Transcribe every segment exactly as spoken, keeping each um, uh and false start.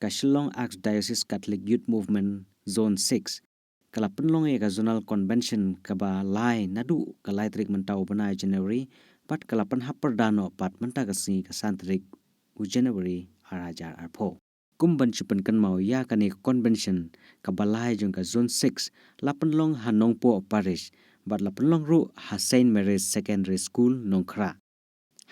Ka Shillong Archdiocese Catholic Youth Movement Zone six ka la pynlong ïa ka Zonal Convention kaba lai naduh ka lai tarik mynta u bnai January, bad ka la pynhap pyrda noh pat mynta ka sngi ka san tarik u January ar hajar arphew. Kum ban shu pynkynmaw ïa kane ka convention kaba lai jong ka Zone six la pynlong ha Nongpoh Parish, bad la pynlong ruh ha Saint Mary's Secondary School Nongkhrah.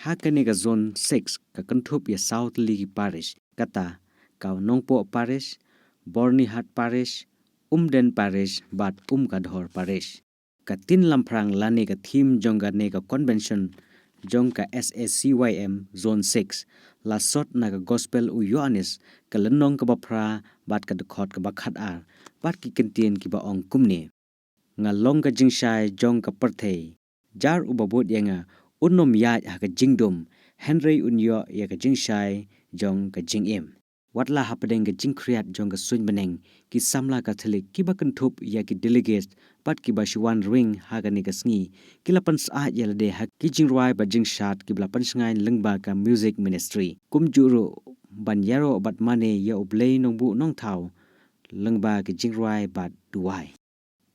Ha kane ka Zone six ka kynthup ïa saw tylli ki parish, kata ka Nongpoh Parish, Byrnihat Parish, Umden Parish, bad Umkadhor Parish. Ka Tin Lamphrang lane ka theme jong kane ka convention jong ka S A C Y M Zone six la sot na ka Gospel u Ïoannis, ka lynnong kaba phra bad ka dkhot kaba khatar, bad ki kyntien kiba ong kumne: Nga long ka jingshai jong ka pyrthei. Jar uba bud ïa nga, un ym ïaid ha ka jingdum, hynrei un ïoh ïa ka jingshai jong ka jingim. Wat la hapdeng ka jingkhriat jong ka suiñ bneng, ki samla Katholik kiba kynthup ïa ki delegate bad kiba shu wan rwing ha kane ka sngi ki la pynsyaid ïa lade ha ki jingrwai bad jingshad kiba la pynshngaiñ lyngba ka music ministry. Kumjuh ruh ban ïaroh bad mane ïa U Blei Nongbuh Nongthaw lyngba ki jingrwai bad duwai.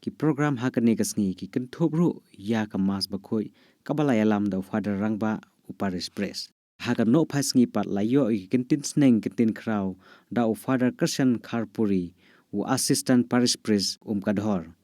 Ki program ha kane ka sngi ki kynthup ruh ïa ka Mass Bakhuid kaba la ïalam da u Father Rangbah u Parish Priest. Ha ka nohphai sngi pat la ïoh ïa ki kyntien sneng kyntien khraw da u Father Krishan Kharpuri, u Assistant Parish Priest Umkadhor,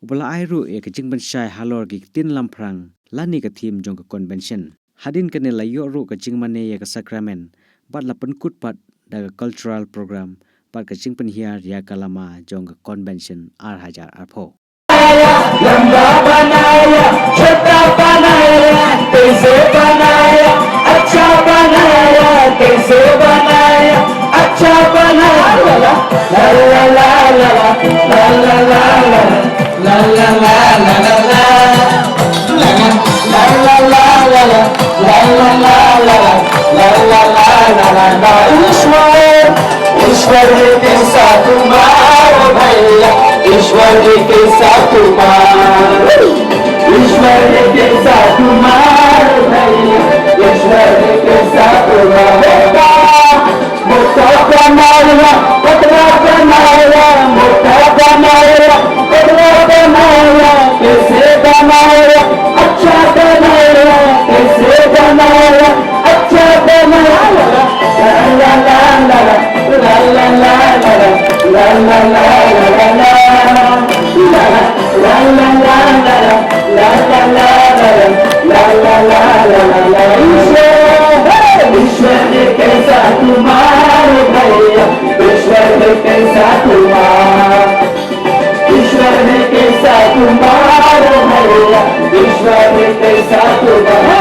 uba la ai ruh ïa ka jingpynshai halor ki ktien lamphrang lane ka theme jong ka convention. Hadien kane la ïoh ruh ka jingmane ïa ka sakramen, bad la pynkut pat da ka cultural program bad ka jingpynhiar ïa ka lama jong ka convention ar hajar arphew. लंबा बनाया, छोटा बनाया, कैसे बनाया, अच्छा बनाया, कैसे बनाया, अच्छा बनाया। ला ला ला ला ला, ला ला ला ला ला, ला ला ला ला ला ला, ला ला ला ला ला, ला ला ला ला ला, ला ला ला ला ला। ईश्वर, ईश्वर है कैसा तुम्हारा भैया, ईश्वर है कैसा तुम्हारा, ईश्वर है कैसा तुम्हारा भैया, ईश्वर है कैसा तुम्हारा। मोटा बनाया, पतला बनाया, मोटा बनाया, पतला बनाया, कैसे बनाया, अच्छा बनाया, कैसे बनाया, अच्छा बनाया। ला ला ला ला, ला ला ला ला ला, ला ला ला ला ला ला, ला ला ला ला ला ला ला, ला ला ला ला ला, ला ला ला ला ला ला। ईश्वर, ईश्वर है कैसा तुम्हारा भैया, ईश्वर है कैसा तुम्हारा, ईश्वर है कैसा तुम्हारा भैया, ईश्वर है कैसा तुम्हारा।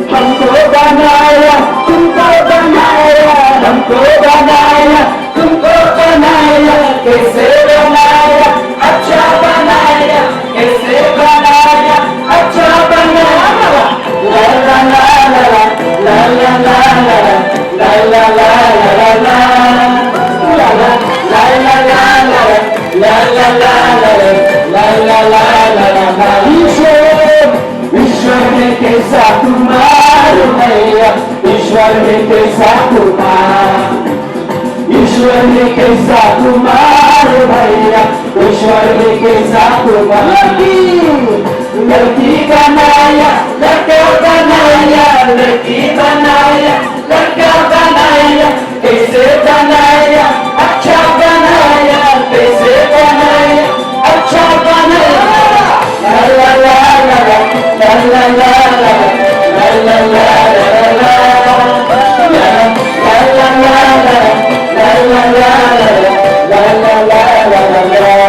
हमको बनाया, तुमको बनाया, हमको बनाया, तुमको बनाया, कैसे बनाया, अच्छा बनाया, कैसे बनाया, अच्छा बनाया। ला ला ला ला ला, ला ला ला ला ला, ला ला ला ला ला, ला ला ला ला ला, ला ला ला ला ला, ला ला ला ला ला ला। ईश्वर, ईश्वर है कैसा तुम्हारा भैया, ईश्वर है कैसा तुम्हारा, ईश्वर है कैसा तुम्हारा भैया, ईश्वर है कैसा तुम्हारा। लड़की, लड़की बनाया, लड़का बनाया, लड़की बनाया, लड़का बनाया, कैसे बनाया, अच्छा बनाया, कैसे बनाया, अच्छा बनाया। ला ला ला ला ला, ला ला ला ला ला, ला ला ला ला ला, ला ला ला ला ला, ला ला ला ला ला, ला ला ला ला ला ला।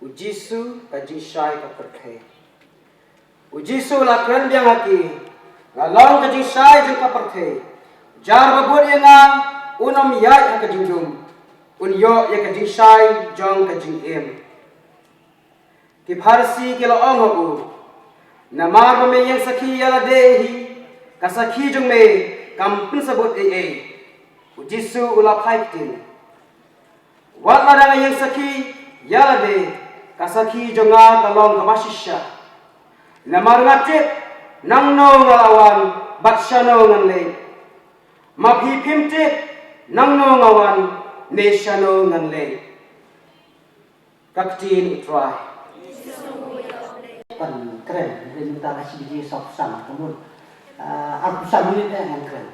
U Jisu ka jingshai ka pyrthei. U Jisu la kren biang ha ki, nga long ka jingshai jong ka pyrthei. Jar ba bud ïa nga, un ym ïaid ha ka jingdum, un ïoh ïa ka jingshai jong ka jingim. Ki Pharisi ki la ong ha u, namar ba me ïeng sakhi ïa lade hi, ka sakhi jong me kam pynsabut ei ei. U Jisu u la phai ktien. Wat lada nga ïeng sakhi ïa lade, ka sakhi jong nga ka long kaba shisha. Namar nga tip nangno nga la wan bad shano ngan leit. Ma phi phim tip nangno nga wan ne shano ngan leit. Ka ktien U Trai. Pan kren, ri mynta ka shi biji saw phew san, ka mut, ah, arphew san minit eh ngan kren.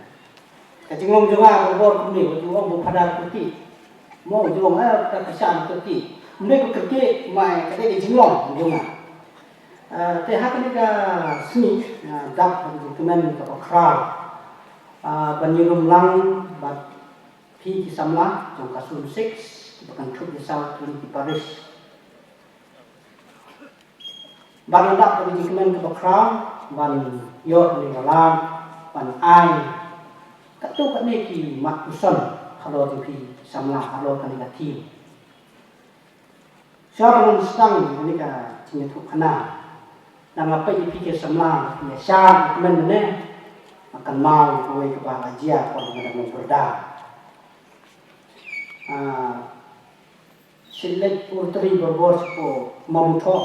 Ka jinglong jong nga bor bor kumne, ka jinglong ba phadar kyrkieh. Mo jinglong eh ka ka shan kyrkieh. Mne ka kyrkieh mai ka dei ka jinglong jong nga. Ah, te ha kane ka sngi, ah, dap ha ka jingkmen kaba khraw. Ah, ban ïalam lang bad phi ki samla jong ka Zone six kiba kynthup ïa saw tylli ki parish. Ban ïadap ka jingkmen kaba khraw ban ïoh ïa ka lad ban ai katto katne ki mat puson halor jong phi ki samla halor kane ka theme. Shuwa ba ngan sdang ïa kane ka jingïathuhkhana, dang nga peit ïa phi ki samla, phi ïa shad ïa kmen mynne, nga kynmaw ïa kawei kaba la jia, kaba nga dang long brother. Ah, shu leit u Rotary Borbor shapoh Mawmuthoh,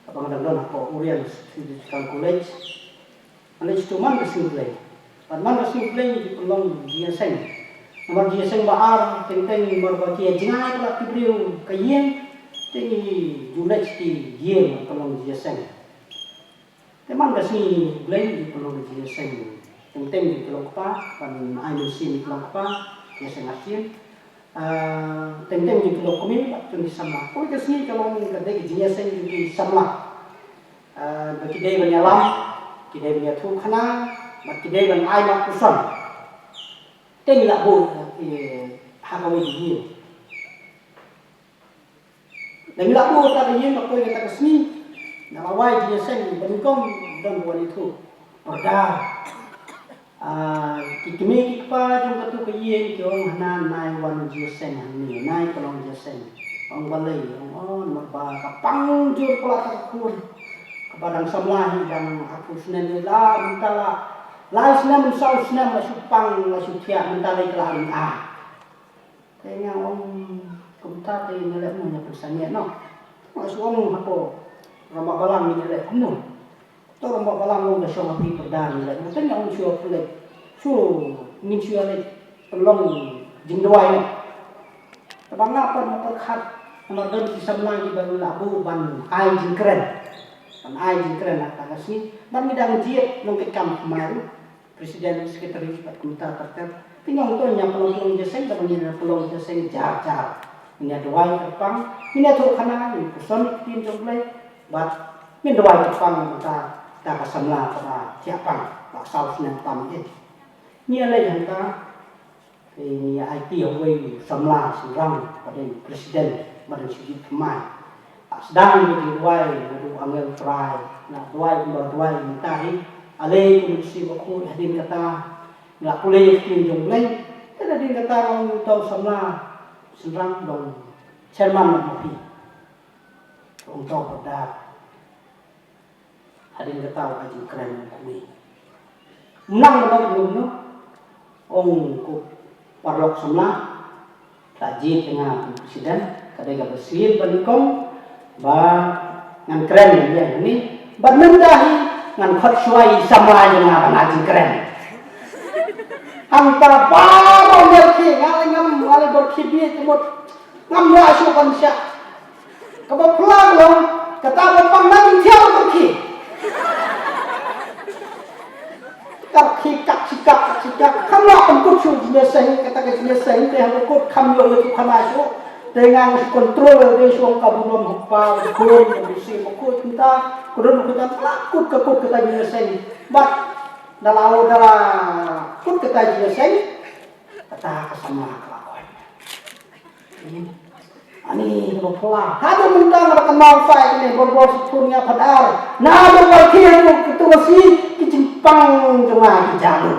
kaba nga dang don hapoh Oriel Theological College. Nga leit shato man ka sngi Blei. Bad man ka sngi Blei ngi ju pynlong jingïaseng. Namar jingïaseng ba ar, teng teng namar ba ki ïa jngai palat ki briew ka ïing, te ngi ju leit sha ki ïing ban pynlong jingïaseng. Te man ka sngi Blei ngi ju pynlong jingïaseng. Teng teng ngi pynlong kpa, ban ai mynsiem ngi pynlong kpa, jingïaseng arsien. Ah, teng teng jong ki longkmie bad jong ki samla. Kawei ka sngi ka long ka dei ka jingïaseng jong ki samla. Ah, ba ki dei ban ïalam, ki dei ban ïathuhkhana, bad ki dei ban ai mat puson. Te ngi la buh, eh, ha kawei ka ïing. Ngi la buh kata ka ïing, kawei kata ka sngi. Ngi la wai jingïaseng, ba nyngkong don ba wan ïathuh. Pyrda. Ah, ki kmie ki kpa jong katu ka ïing ki ong hana nai wan jingïaseng hangne, nai pynlong jingïaseng. Ong balei, ong, oh, namar ba ka pang jur palat ka khun. Kaba dang samla hi dang arphew snem hi la, mynta la lai snem saw snem la shu pang la shu thiah, mynta la ka la ring ah. Te nga ong kumta te ngi leh kumno, ngi pynsangeh noh. Nga shu ong hapoh rangbah balang ngi leh kumno. To rangbah balang long ka shong ha phi pyrda ngi leh. Te nga ong shu pynleh. Shu ngin shu leh pynlong jingduwai noh. Te ba nga pat nga pyrkhat namar don ki samla kiba la buh ban ai jingkren. Ban ai jingkren ha kata ka sngi. Ban ngi dang jied nongkitkam thymmai ruh. President, Secretary, bad kumta ter ter. Te nga ong to ngin ïa pynlong pynlong jingïaseng, te ba ngin ïa pynlong jingïaseng jar jar. Ngin ïa duwai kyrpang, ngin ïathuhkhana, ngin puson ïa ka ktien jong U Blei, bad ngin duwai kyrpang ïa kata, kata ka samla kaba thiah pang, ba saw snem tam eh. Ngin ïa leit hangta, Te ngi aiti ha uwei u samla shynrang ba dei u president ba dang shu jied thymmai. La sdang ïa ka jingduwai naduh angel trai, la duwai kumba duwai mynta hi. Ale kum u Mynsiem Bakhuid, hadien kata la pule ïa ka ktien jong U Blei. Te hadien kata la ong uta u samla shynrang, dong chairman na ma phi. Ong to pyrda. Hadien kata u ai jingkren u kmie. Mnang ba dei kumno, ong ko paralok samla, la jied ïa nga kum president, ka dei kaba sngewbha nyngkong ba ngan kren ïa hangne, bad mynta hi ngan khot shuwa i samla ïa nga ban ai jingkren. Hangta baroh Nga leh ki, nga leh ngam, nga leh bor ki bieit ka mut. Ngam lah shuh ban shah. Kaba plang long, kata ba pang na jingthiah bor ki. Kap ki kap ki kap ki kap. Kam lah pynkut shuh jingïaseng, kata ka jingïaseng te ha ka kut kam ïoh ïa tu khana shuh. Te nga ngi control de shuh ka burom hok pa, burom, busi, makut, kynta, kudun, kudun, la kut ka kut kata jingïaseng. Bad da la, da la kut kata jingïaseng, kata ka samla ka la koit. Ani, ba pula. Haduh mynta nga da kynmaw sa ine, bor bor sipun nga phadar. Na ba pula ki haduh kitu masi, ki jingpang jong nga ki jalu.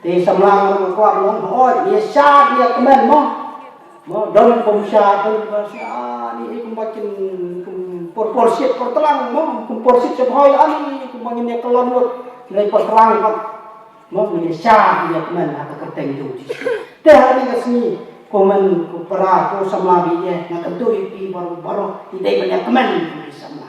Te samla nga ruh kwah long, hoi, ïa shad, ïa kmen mo. Mo, don kum shad, don kum shad, ani, eh, kumba kin, kum por por shit, por tlang, mo, kum por shit, shit hoi, ani, kumba ngin ïa kyllon lut, ngin ïa por tlang, mo. Mo, ngin ïa shad, ngin ïa kmen, ha ka kyrteng jong Jisu. Te ha kane ka sngi, ko men, ko para, ko samla ba ïeit, nga kyntu ïa phi baroh, baroh, phi dei ban ïa kmen, ko samla.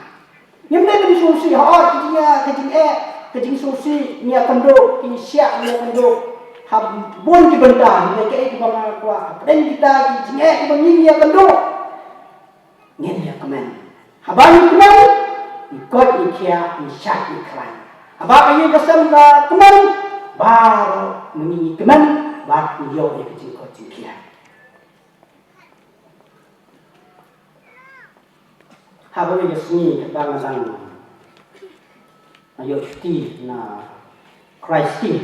Ngim dei ban sngewsih, hooid, ka jing, ka jingeh, ka jingsngewsih, ngi ïakynduh, ki shiah ngi ïakynduh. Ha bun ki bynta, ngi kaei kaba nga kwah. Hapdeng kita ki jingeh kiba ngi ïakynduh, ngin ïakmen. Haba ngi kmen, ngi koit ngi khiah, ngi shait ngi khlaiñ. Haba ka ïing ka sem ka kmen, baroh ngi kmen, bad ngi ïoh ïa ka jingkoit jingkhiah. Ha kawei ka sngi kata nga dang ïoh shuti na Christ King.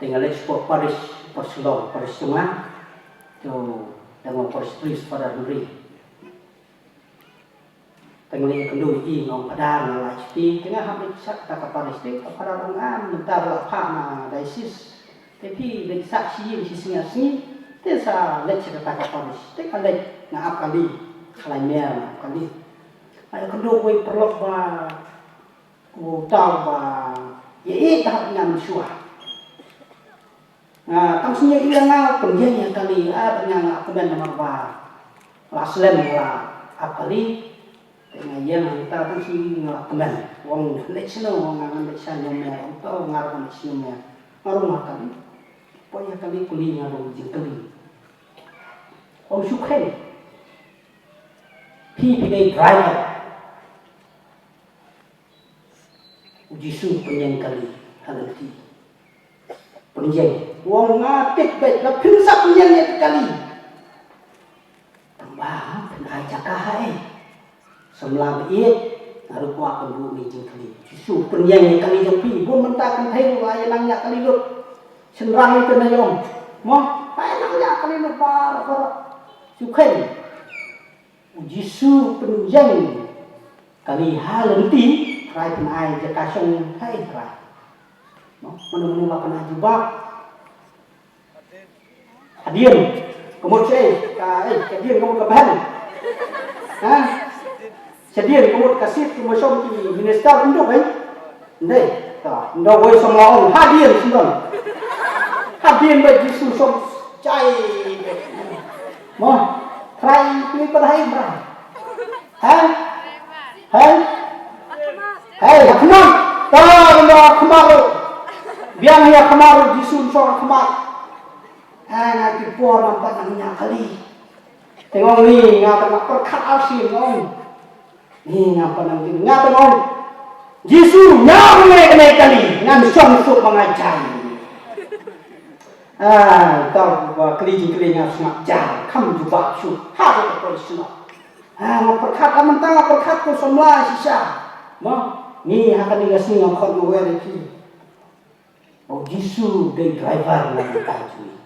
Te nga leit shapoh parish, parish Shillong, parish jong nga. To dang ong parish priest Father Henry. Te nga leit kynduh ïa i, nga ong Father nga la shuti, te nga hap leit sha kata ka parish, te ka Father ong, ah, mynta ba la phah na diocese. Te phi leit sah shi ïing shi sngi ar sngi, te sa leit sha kata ka parish. Te nga leit, nga ap kali, khlaiñ mer nga ap kali. Nga ïakynduh wei paralok ba, uta uba ïeit, da hap ngan shuwa. Nga tang sngew ïa nga pynïeng ïa kali, ah, pynïeng nga kmen namar ba la slem nga la ap kali. Te nga ïeng hangta tang sngew nga la kmen. U ong leit shano, nga ong ngan leit sha Niumer. U ong to nga ruh ngan leit sha Niumer. Nga rung ha kali. Poi ha kali kuli nga rung jingkali. U ong shu kheiñ. Phi phi dei driver. U Jisu pynïeng kali ha lynti. Pynïeng. U ong nga tip beit ba phin sa pynïeng ïa ka kali. Tang ba phin ai jaka ha ei. Samla ba ïeit, nga ruh kwah pynbun ïa jingkali. Jisu pynïeng ïa kali jong phi, bun mynta kynthei ruh ba ïa nang ñiah kali lut. Shynrang ïa kane ïa ong. Mo, ba ïa nang ñiah kali lut baroh baroh. Shu kheiñ. U Jisu pynïeng kali ha lynti, Trai pyn-ai jaka shong ha ei Trai. Mo, mano mano ba pyn-ai jubab. Hadien, ka mut shaei, ka ei, ka dien ka mut ka bhen. Ha? Shadien ka mut ka seat kumba shong ki minister kumto kan. Ndei, ta, ndo wei samla ong, hadien symbai. Hadien ba Jisu shong, jai ba. Mo, Trai pynïeng pat ha ei Trai. Ha? Ha? Hei, ha khmat. Ta, ndo ha khmat ruh. Biang ïa khmat ruh, Jisu shong ha khmat. Ha, nga ki por nang pat nang ñiah kali. Te nga ong ni, nga pat nga pyrkhat arsien nga ong. Ni nga pat nang, nga pat nga ong. Jisu, ñiah ma ngi kane kali, ngan shong suk ma nga jai. Ah, tau ba kali jingkali nga sngap jar, kham jubab shuh, ha ka poi sngap. Ah, nga pyrkhat, ah, mynta nga pyrkhat ko samla shisha. Mo, ni ha kane ka sngi nga khot nga wer ïa ki. O Jisu dei driver na ka jingim.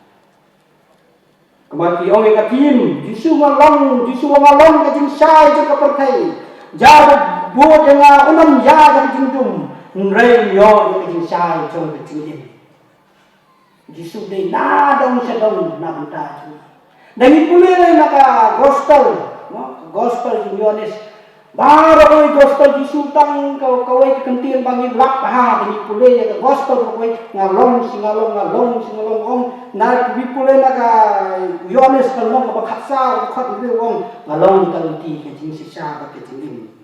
Kumba ki ong ïa ka ktien, Jisu nga long, Jisu nga long ka jingshai jong ka pyrthei. Jar ba bud ïa nga un ym ïaid ha ka jingdum, hynrei un ïoh ïa ka jingshai jong ka jingim. Jisu dei na dong sha dong na bynta jong ngi. Da ngi pule na ka gospel, no, gospel jong u Ïoannis. Baroh kawei gospel Jisu tang ka, kawei ka kyntien ba ngi lap ha, da ngi pule ïa ka gospel kawei, nga long shi nga long, nga long shi nga long, ong, na ngi pule na ka Ïoannis ka lynnong kaba khatsaw, ka khathynriew, ong, nga long ka lynti, ka jingshisha bad ka jingim.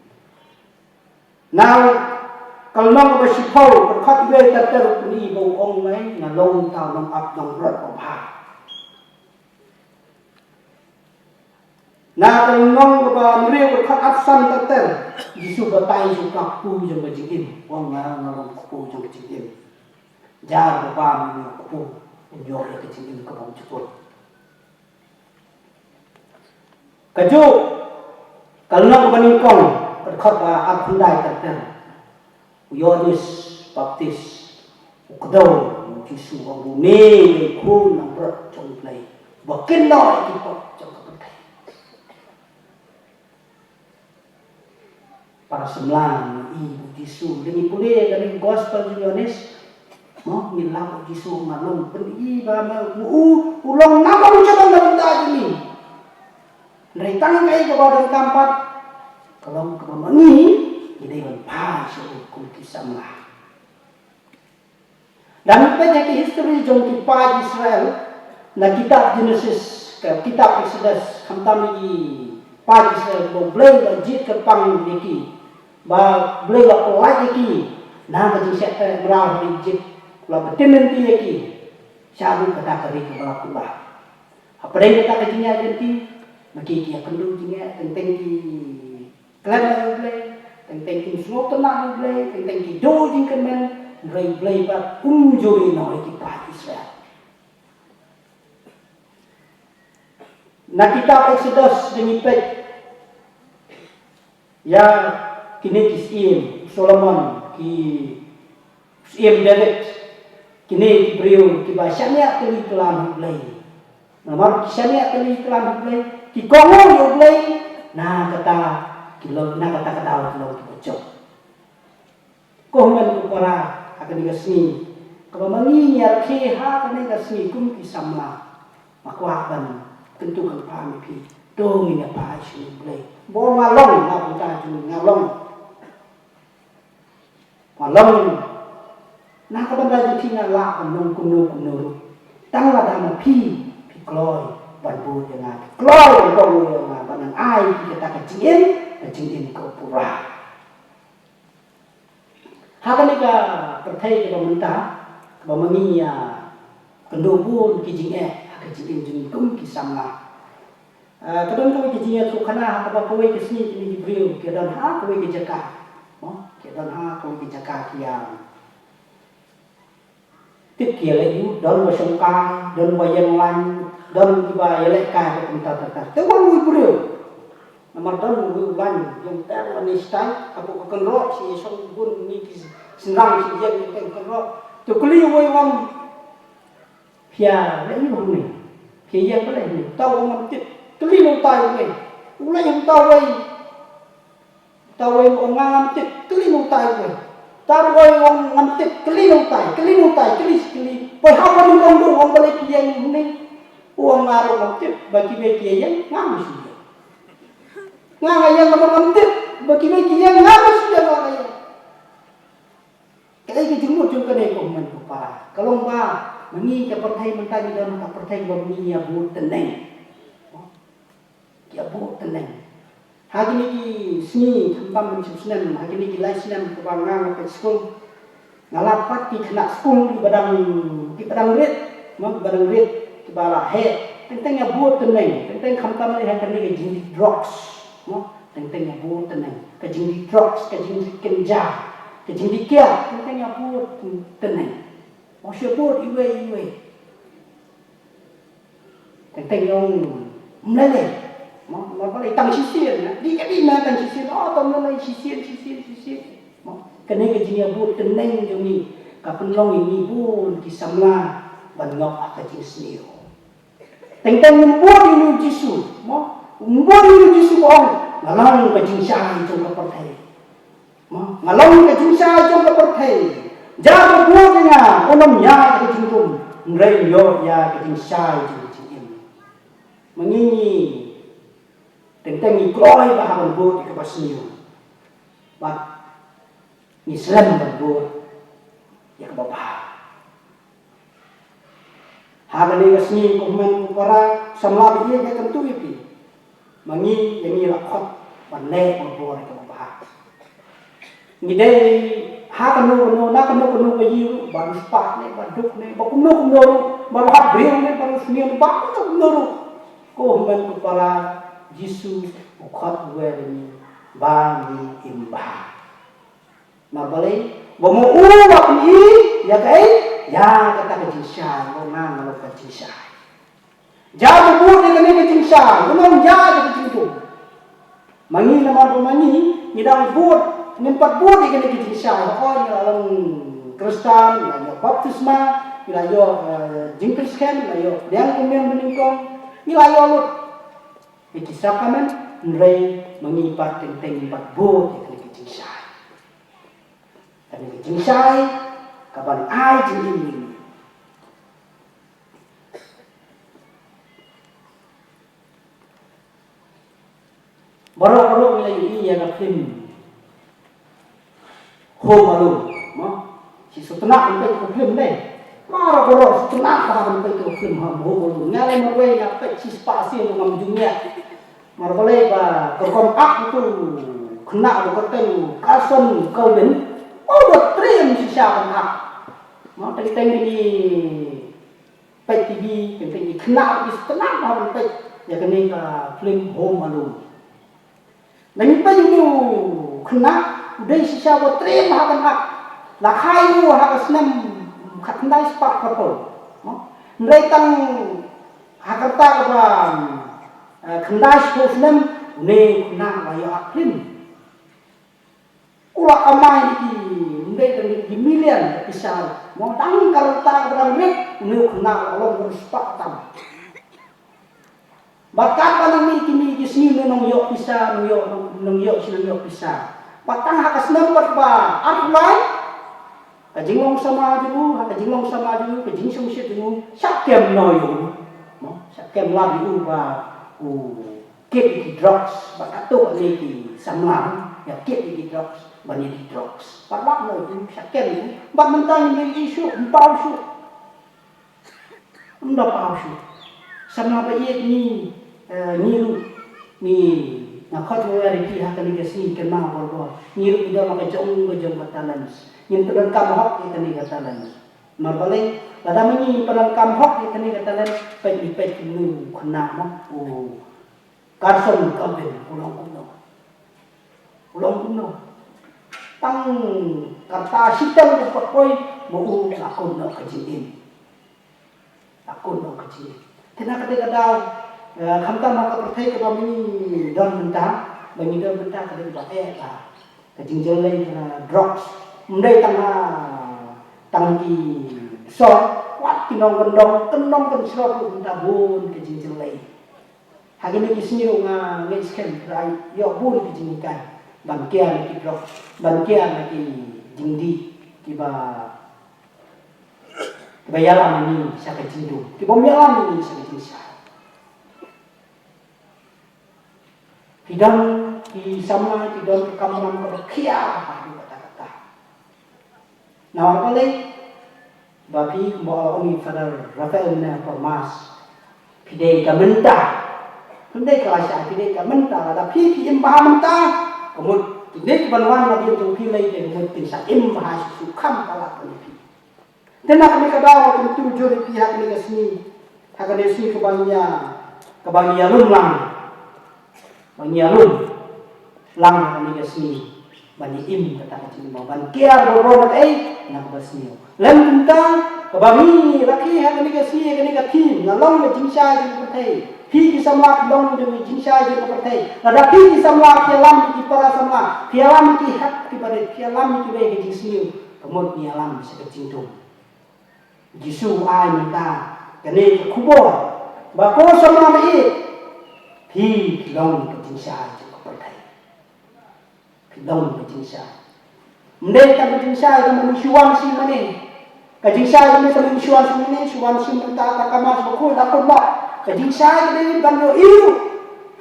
Now, Ka lynnong kaba shiphew, ka dkhot iwei ter ter, u pyni ba u ong, "Nga long uta u nongap nongrot babha." Na ka lynnong kaba hynriew, ka dkhot arphew san ter ter, Jisu batai sha uta u kpu jong ka jingim, u ong, "Nga, nga long u kpu jong ka jingim. Jar uba bam ïa une u kpu, un ïoh ïa ka jingim kaba bymjukut." Kajuh, ka lynnong kaba nyngkong, ka dkhot ba arphew khyndai ter ter, u Ïoannis Baptis u kdew ïa u Jisu, u ong, "Une dei u Khun nongbrot jong U Blei, uba kynnoh ïa ki pop jong ka pyrthei." Para samla, ngi i ba u Jisu, lada ngi pule ïa kane ka gospel jong u Ïoannis, mo, ngi lap u Jisu, nga long, pyni ba ma u, u long na ka bynta jong ngi. Hynrei tang kaei kaba donkam pat, ka long kaba ma ngi ngi dei ban phai sha u kum ki samla. Lada ngi peit ïa ki history jong ki paid Israel, na kitab Genesis, ka kitab Exodus, khamtam ïa ki paid Israel, ba U Blei u la jied kyrpang ïa ki, ba U Blei u la pyllait ïa ki na ka jingshah treh mraw ha Ijipt, u la btin lynti ïa ki, shaduh kata ka ri kaba la kular. Hapdeng kata ka jingïaid lynti, ma ki ki ïakynduh jingeh, teng teng ki klet ïa U Blei, teng teng kim sngewtynnat ïa U Blei, teng teng ki duh jingkyrmen, hynrei U Blei pat um ju ïehnoh ïa ki paid Israel. Na kitab Exodus, lada ngi peit ïa kine ki syiem Solomon, ki syiem David, kine ki briew kiba shaniah tylli tylan ha U Blei. Namar ki shaniah tylli tylan ha U Blei, ki kohnguh ïa U Blei, na kata ki long, na kata ka daw ki long kiba jop. Ko hynmen ko para, ha kane ka sngi kaba ma ngi ngi ïa rakhe ha kane ka sngi kum ki samla, nga kwah ban kyntu kyrpad ïa phi, to ngin ïa phai sha U Blei. Ba nga long, nga bynta jong nga long, nga long na ka bynta jong phi, nga lah ban long kumno kumno ruh. Tang lada ma phi, phi kloi ban bud ïa nga, phi kloi ban kohnguh ïa nga, ban nang ai ïa phi kata ka jingim, ka jingim kaba pura. Ha kane ka pyrthei kaba mynta, kaba ma ngi ïa kynduh bun ki jingeh ha ka jingim jong ngi kum ki samla. Ah, ka don kawei ka jingïathuhkhana ha kaba kawei ka sngi kine ki briew ki don ha kawei ka jaka. Mo, ki don ha kawei ka jaka ki ïa tip ki ïaleh ïing, don ba shongkai, don ba ïeng lain, don kiba ïalehkai bad kumta ter ter. Te wan uwei u briew. Namar don uwei u lain ïeng ter lane shatai hapoh ka kynroh, shi ïa shong bun ngi ki shynrang shi ïeng ïa ka kynroh. Te kylli uwei u ong, "Phi ïaleh ïing hangne? Phi ïeng balei hangne?" Uta u ong, "Ngam tip." Kylli na utai uwei. U leit ha uta uwei. Uta uwei u ong, "Nga ngam tip." Kylli na utai uwei. Uta uwei u ong, "Ngam tip." Kylli na utai, kylli na utai, kylli shi kylli. Poi ha uba nyngkong ruh u ong, "Balei phi ïeng hangne?" U ong, "Nga ruh ngam tip, ba kiwei ki ïeng, nga ma shu ïeng. Nga nga ïeng namar ngam tip, ba kiwei ki ïeng, nga ma shu ïeng, nga nga ïeng." Kaei ka jingmut jong kane ko hynmen ko para? Ka long ba ma ngi ka pyrthei mynta ngi don ha ka pyrthei ba ma ngi ïa bud tneng. Ki ïa bud tneng. Ha kine ki sngi, khamtam ban shu snem, ha kine ki lai snem kaba nga nga peit skul, nga lap pat ki khynnah skul kiba dang, kiba dang rit, mo, kiba dang rit, kiba la heh. Teng teng ïa bud tneng, teng teng khamtam lei ha kane ka jingdih drugs, mo, teng teng ïa bud tneng. Ka jingdih drugs, ka jingdih kynja, ka jingdih kiad, teng teng ïa bud tneng. Mo, shu bud iwei iwei. Teng teng ïa ong, ym lei lei. Mo, mo balei tang shisien, na? Dih ka dih na tang shisien. Oh, tang lei lei, shisien, shisien, shisien. Mo, kane ka jingïabud tneng jong ngi ka pynlong ïa ngi bun ki samla ban ngop ha ka jingsniew. Teng teng ym bud ïa u Jisu, mo, ym bud ïa u Jisu ba ong, nga long ka jingshai jong ka pyrthei. Mo, nga long ka jingshai jong ka pyrthei. Jar ba bud ïa nga, un ym ïaid ha ka jingrum, hynrei un ïoh ïa ka jingshai jong ka jingim. Ma ngi ngi teng teng ngi kloi bha ban bud ïa kaba sniew. Bad ngi slem ban bud ïa kaba bha. Ha kane ka sngi, ko hynmen ko para, samla ba ïeit, nga kyntu ïa phi. Ma ngi, ïa ngi la khot ban leh ban bud ïa kaba bha. Ngi dei Ha kano kano, na kano kano ka ïing ruh, ba u spah ne, ba duk ne, ba kumno kumno ruh, ba u hap briew ne, ba u sniew ne, ba kumno kumno ruh. Ko hynmen ko para, Jisu u khot u wer ïa ngi ba ngin im bha. Namar balei? Ba mo u ba pyn-i ïa kaei? Ïa kata ka jingshai, ba nga nga long ka jingshai. Ïa ba bud ïa kane ka jingshai, u nang ïa ka jingdum. Ma ngi namar ba ma ngi, ngi dang bud, ngim pat bud ïa kane ka jingshai. Hooid ngi la long Khristan, ngi la ïoh baptisma, ngi la ïoh, eh, jingpyrshah, ngi la ïoh pdiang kumne banyngkong, ngi la ïoh lut ïa ki sakramen, hynrei ma ngi pat teng teng ngim pat bud ïa kane ka jingshai. Kane ka jingshai, ka ban ai jingim ïa ngi. Baroh baroh ngi la ïohi ïa ka film Home Alone, mo? Shi sngewtynnat ban peit ka film dei. Baroh baroh sngewtynnat ban peit ka film Home Alone. Nga lei marwei nga peit shi spah sien ngam ju ngiah. Namar balei ba ka rukom ak utu u khynnah uba kyrteng u Carson Corbin, u da triem shisha ban ak. Mo, teng teng ngi peit T V, teng teng ngi khynnah, ngi sngewtynnat ban peit ïa kane ka film Home Alone. Ngi peit ïa une u khynnah u dei shisha uba triem ha ban ak. La kha ïa u ha ka snem khatkhyndai spah khatphew. Mo? Hynrei tang ha ka rta kaba, eh, khyndai spah snem, une u khynnah u la ïoh ak film. U la kamai ïa ki, ym dei tang ïa ki million pisa. Mo, tang ka rta kaba dang rit, une u khynnah u la long u spah tam. Bad katba nang mih kine ki sngi, nang ïoh pisa, nang ïoh, nang, nang ïoh shi, nang ïoh pisa. Bad tang ha ka snem pat ba arphew lai, ka jinglong samla jong u, ha ka jinglong samla jong u, ka jingshongshit jong u, shah kem noh ïa u. Mo, shah kem lad ïa u ba u kit ïa ki drugs, bad katto katne ki samla, ïa kit ïa ki drugs, ban ïa ki drugs. Bad lad noh ïa u, shah kem ïa u, bad mynta ngim ïohi shuh, ym paw shuh. Ym da paw shuh. Samla ba ïeit ngi, eh, ngi ruh, ngi, nga khot nga wer ïa phi ha kane ka sngi kynmaw bor bor. Ngi ruh ngi don la ka jong ka jong ka talent. Ngin pyndonkam hok ïa kane ka talent. Namar balei, lada ma ngi ngim pyndonkam hok ïa kane ka talent, peit ngi peit kumno u khynnah mo, u Carson Corbin, u long kumno. U long kumno. Tang katta shiteng u pat poi, mo u la kut noh ka jingim. La kut noh ka jingim. Te na kata ka daw, eh, khamtam ha ka pyrthei kaba ngi don mynta, ba ngi don mynta ka dei ba eh ka, ka jingjyllei ka drugs. Ym dei tang ha, tang ki sor, wat ki nongkyndong, kyndong kynshrot ruh mynta bun ka jingjyllei. Ha kine ki sngi ruh nga ngeit skhem la ïoh bun ki jinghikai ban kiar ïa ki drugs, ban kiar ïa ki jingdih kiba, kiba ïalam ïa ngi sha ka jingdum, kibym ïalam ïa ngi sha ka jingshai. Ki don ki samla, ki don ka kamram kaba khia haduh katta katta. Namar balei? Ba phi kumba ong i Father Raphael mynne ha por Mass, phi dei ka mynta. Phi dei ka lashai, phi dei ka mynta. Lada phi, phi im bha mynta, ka mut kine kiban wan nadien jong phi lei te ka mut kin sa im bha shuh shuh, kham palat ïa phi. Te na kane ka daw nga kyntu jur ïa phi ha kane ka sngi, ha kane ka sngi kaba ngi ïa, kaba ngi ïalum lang. Ba ngi ïalum lang ha kane ka sngi ban ïa im kata ka jingim, ban kiar baroh na kaei, na kaba sniew. Lem kumta, kaba ngi rakhe ha kane ka sngi, ha kane ka theme, nga long ka jingshai jong ka pyrthei. Phi ki samla phi long jong ka jingshai jong ka pyrthei. Lada phi ki samla phi ïalam ïa ki para samla, phi ïalam ïa ki hep ki barit, phi ïalam ïa kiwei ha ka jingsniew, ka mut ngi ïalam sha ka jingdum. Jisu u ai mynta kane ka khubor ba ko samla ba ïeit, phi long ka jingshai jong ka pyrthei. Phi long ka jingshai. Ym dei tang ka jingshai tang ba ngi shu wan shim mane. Ka jingshai ka dei tang ba ngi shu wan shim mane, shu wan shim mynta, ta ka Mass bakhuid, la kut noh. Ka jingshai ka dei ban ïohi ruh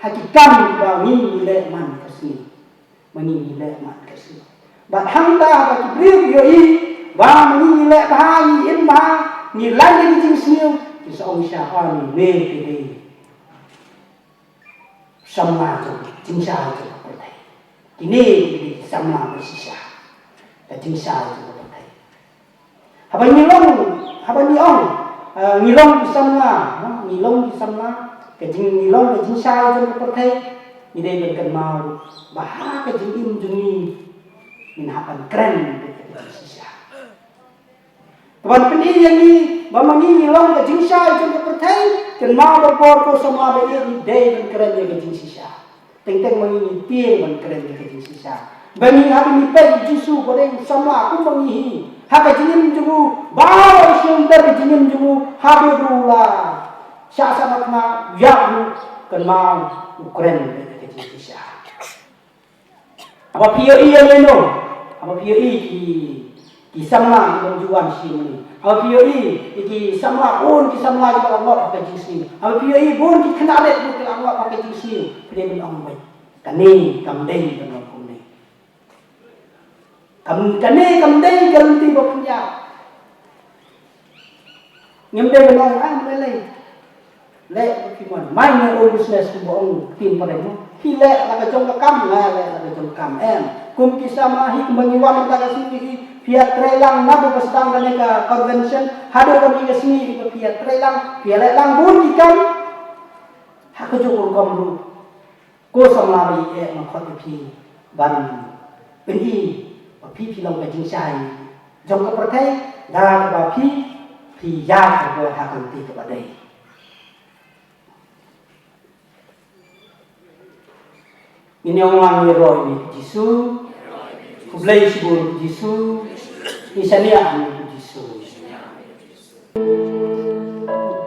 ha ki kam ba ngi leh man ka sngi. Ma ngi ngi leh man ka sngi. Bad hangta ba ki briew ki ïohi ba ma ngi ngi leh bha, ngi im bha, ngi lait ïa ki jingsniew, kin sa ong shisha, "Une te dei samla jong, jingshai jong ka pyrthei. Kine ki dei samla ba shisha." ka jingshai jong ka pyrthei. Haba ngi long, haba ngi ong, eh, ngi long ki samla, no? Ngi long ki samla, ka jing, ngi long ka jingshai jong ka pyrthei, ngi dei ban kynmaw ba ha ka jingim jong ngi, ngin hap ban kren bad ka jingshisha. Te ban pyni ïa ngi ba ma ngi ngi long ka jingshai jong ka pyrthei, kynmaw ba por ko samla ba ïeit ngi dei ban kren ïa ka jingshisha. Teng teng ma ngi ngi tieng ban kren ïa ka jingshisha. Ba ngi hap ban peit ïa u Jisu ba dei u samla kum ma ngi hi. Ha ka jingim jong u, baroh shi lynter ka jingim jong u, haba u la shah sahnarphna, u ïap ruh, kynmaw u kren ïa ka jingshisha. Haba phi ïohi ïa lano, haba phi ïohi ki, ki samla kiba ju wan sha ma ngi. Haba phi ïohi ïa ki samla, bun ki samla kiba la ngop ha ka jingsniew. Haba phi ïohi bun ki khynnah rit kiba la ngop ha ka jingsniew. Phi dei ban ong beit, kane kam dei ban long kumne. Kam, kane kam dei ka lynti ba pynïap. Ngim dei ban ong, ah, lei lei. Leh ba phi mon. Mind your own business, kumba ong ktien phareng, mo. Phi leh la ka jong ka kam, nga leh la ka jong ka kam. Em. Kum ki samla hi, kumba ngi wan mynta ka sngi hi, phi ïatrei lang naduh ba sdang kane ka convention haduh kane ka sngi hi, ba phi ïatrei lang, phi ïaleh lang bun ki kam. Ha kajuh ka rukom ruh, ko samla ba ïeit, nga khot ïa phi ban pyni ba phi, phi long ka jingshai jong ka pyrthei da kaba phi, phi ïaid ha ka lynti kaba dei. Ngin ïa wan ïaroh ïa u Jisu. Khublei shibun u Jisu. Ngi shaniah ïa u Jisu.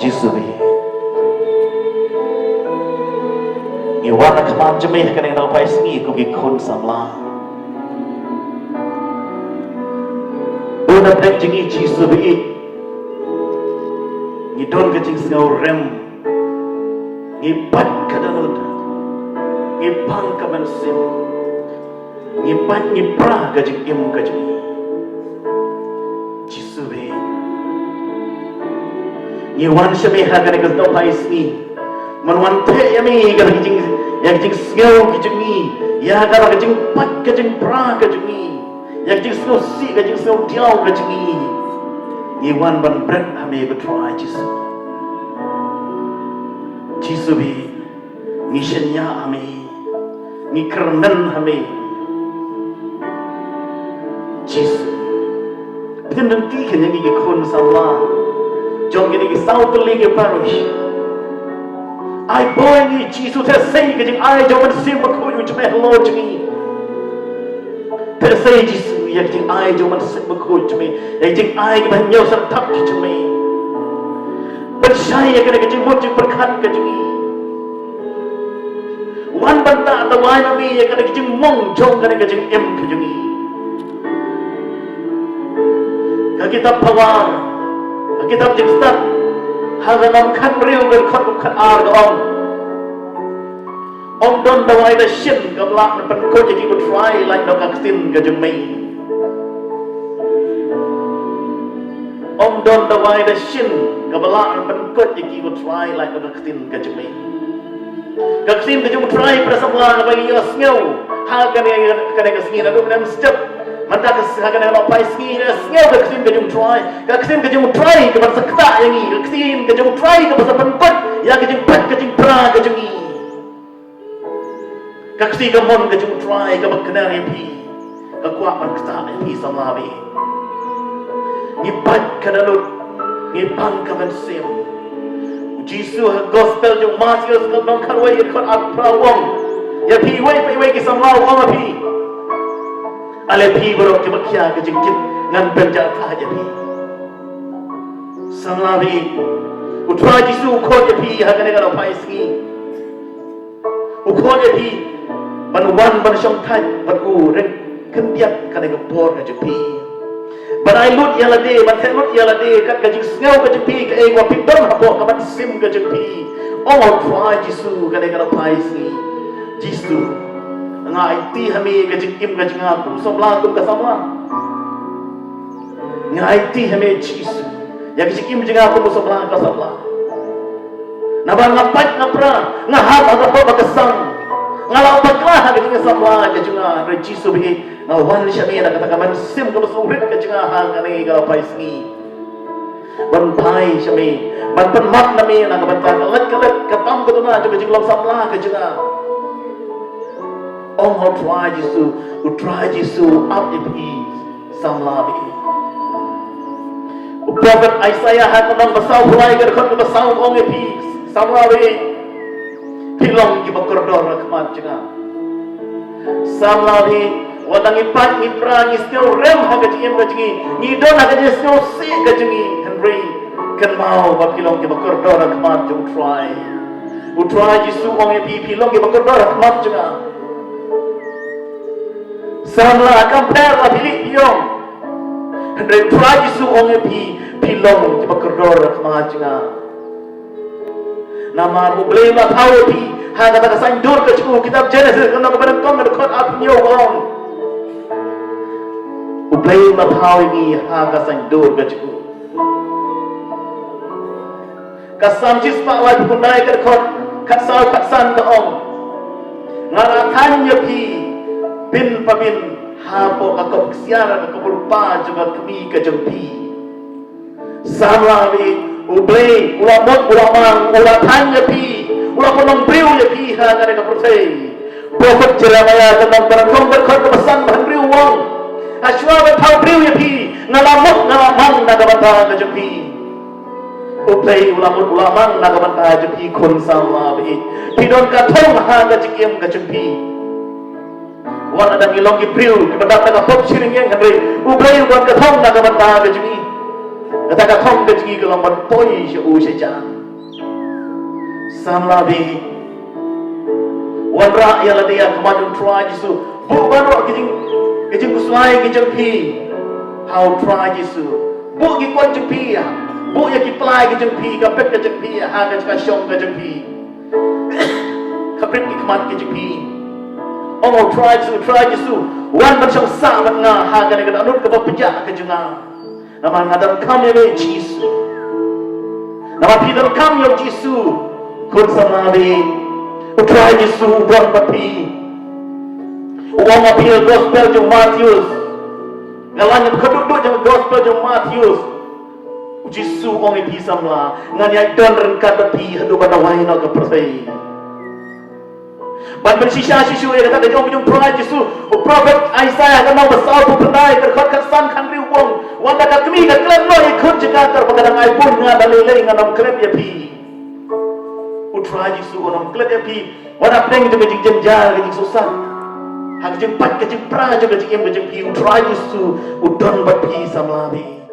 Jisu baieit, ngi wan ha khmat jong me ha kane ka daw phai sngi kum ki khun samla. Bun na pdeng jong ngi Jisu baieit, ngi don ka jingsngew rem, ngi pait ka dohnud, ngi pang ka mynsiem. Ngi pait ngi pra ka jingim ka jong ngi. Jisu baieit, ngi wan sha me ha kane ka daw phai sngi ban wan theh ïa me ïa ka jing, ïa ka jingsngew ka jong ngi, ïa ka jingpait ka jingpra ka jong ngi, ïa ka jingsngewsih ka jingsngewdiaw ka jong ngi. Ngi wan ban bret ha me ko Trai Jisu. Jisu baieit, ngi shaniah ha me, ngi kyrmen ha me. Jisu, phin lynti khyndiat ïa ngi ki khun samla jong kine ki saw tylli ki parish. Ai bor ïa ngi Jisu, theh sei ka jingai jong u Mynsiem Bakhuid jong me halor jong ngi. Theh sei Jisu ïa ka jingai jong u Mynsiem Bakhuid jong me, ïa ka jingai kaba hynñiew syrthap ka jong me. Pynshai ïa kane ka jingmut jingpyrkhat ka jong ngi. Wan ban tah tawai ma me ïa kane ka jingmong jong kane ka jingim ka jong ngi. Ka kitab Pawar, ka kitab Jingstad, ha ka lynnong khathynriew, ka dkhot khatar ka ong: Ym don dawai da shin kaba lah ban pynkut ïa ki, ko Trai, lait noh ka ktien ka jong me. Ym don dawai da shin kaba lah ban pynkut ïa ki, ko Trai, lait noh ka ktien ka jong me. Ka ktien ka jong u Trai, para samla, kaba ngi ïohsngew ha kane, kane ka sngi naduh mynstep. Mynta ka, ha kane ka daw phai sngi, ngi ïohsngew ka ktien ka jong u Trai. Ka ktien ka jong u Trai kaban sa ktah ïa ngi. Ka ktien ka jong u Trai kaba sa pynkut ïa ka jingpait ka jingpra ka jong ngi. Ka ktien ka mon ka jong u Trai kaba kner ïa phi, ka kwah ban ktah ïa phi samla baieit. Ngi pait ka dohnud, ngi pang ka mynsiem. U Jisu ha gospel jong u Mathaios ka lynnong khatwei ka dkhot arphew phra u ong ïa phi iwei pa iwei ki samla, u ong ïa phi: Ale phi baroh kiba khia ka jingkit, ngan pynjah phah ïa phi. Samla baieit, u Trai Jisu u khot ïa phi ha kane ka daw phai sngi. U khot ïa phi ban wan ban shongthait bad u, rit khyndiat kane ka por ka jong phi. Ban ai lut ïa lade, ban theh lut ïa lade kat ka jingsngew ka jong phi, kaei kaba phi don hapoh ka mynsiem ka jong phi. Ong u Trai Jisu kane ka daw phai sngi: Jisu, nga aiti ha me ka jingim ka jong nga kum u samla, kum ka samla. Nga aiti ha me Jisu ïa ka jingim jong nga kum u samla, ka samla. Naba nga pait nga pra, nga hap ha ka pop ha ka sam. Nga la bakla ha ka jingïasamla ka jong nga, hynrei Jisu ba ïeit, nga wan sha me na kata ka mynsiem kaba sngewrit ka jong nga ha kane ka paisngi. Ban phai sha me, ban pan mat na me na ka bynta ka lait ka lait, ka tam ka duna jong ka jinglong samla ka jong nga. Ong ha u Trai Jisu, u Trai Jisu u ap ïa phi samla ba ïeit. U prophet Isaiah ha ka lynnong ba saw phew lai ka dkhot kaba saw u ong ïa phi samla ba ïeit. Phi long kiba kordor ha khmat jong nga. Samla ba ïeit, wat la ngi pait ngi pra ngi sngewrem ha ka jingim ka jong ngi, ngi don ha ka jingsngewsih ka jong ngi, hynrei kynmaw ba phi long kiba kordor ha khmat jong u Trai. U Trai Jisu u ong ïa phi, phi long kiba kordor ha khmat jong nga. Samla, kam pher la phi lih phi ïong, hynrei u Trai Jisu u ong ïa phi, phi long kiba kordor ha khmat jong nga. Namar U Blei u la thaw ïa phi ha kata ka saiñdur ka jong u. Kitab Genesis ka lynnong kaba nyngkong ka dkhot arphew hynñiew ka ong, U Blei u la thaw ïa ngi ha ka saiñdur ka jong u. Ka Salm shispah laiphew khyndai ka dkhot khatsaw khatsan ka ong, nga la thaiñ ïa phi bin pa bin hapoh ka kop ksiar ka kyrpa jong ka kmie ka jong phi. Samla ba ïeit, U Blei u la mut u la mang, u la thaiñ ïa phi, u la pynlong briew ïa phi ha kane ka pyrthei. Prophet Jeremiah ka lynnong ba nyngkong ka dkhot kaba san ba hynriew u ong, hashwa ban thaw briew ïa phi, nga la mut nga la mang na ka bynta ka jong phi. U Blei u la mut u la mang na ka bynta jong phi khun samla ba ïeit. Phi don ka thong ha ka jingim ka jong phi. Wat la dang ngi long ki briew kiba dap da ka pop shiryngïeng, hynrei U Blei u don ka thong na ka bynta ka jong ngi. Kata ka thong ka jong ngi ka long ban poi sha u sha jan. Samla ba ïeit, wanrah ïa lade ha khmat jong u Trai Jisu. Buh baroh ki jing, ki jingkhuslai ki jong phi ha u Trai Jisu. Buh ki kot jong phi ïa, buh ïa ki pla ki jong phi, ka pet ka jong phi ïa ha ka jaka shong ka jong phi. Khaprit ki khmat ki jong phi. Ong, U Trai Jisu, U Trai Jisu, wan ban shong sah bad nga ha kane ka dohnud kaba pynjah ka jong nga. Namar nga donkam ïa me Jisu. Namar phi donkam ïa u Jisu, khun samla ba ïeit, U Trai Jisu u don bad phi. U ong ha phi ha gospel jong u Mathaios, ka lynnong kaba khatduh jong gospel jong u Mathaios, u Jisu u ong ïa phi samla, ngan ïai don ryngkat bad phi haduh ban da wai noh ka pyrthei. Ban pynshisha shisha ïa kata ka jong u Trai Jisu, u prophet Isaiah ka lynnong ba sawphew khyndai ka dkhot khatsan khathynriew u ong, wat la ka kmie ka klet noh ïa i khun jong ka, katba ka dang ai bun, nga da lei lei ngan ym klet ïa phi. U Trai Jisu un ym klet ïa phi wat hapdeng jong ka jingjynjar ka jingsohsat, ha ka jingpait ka jingpra jong ka jingim ka jong phi. U Trai Jisu u don bad phi samla ba ïeit.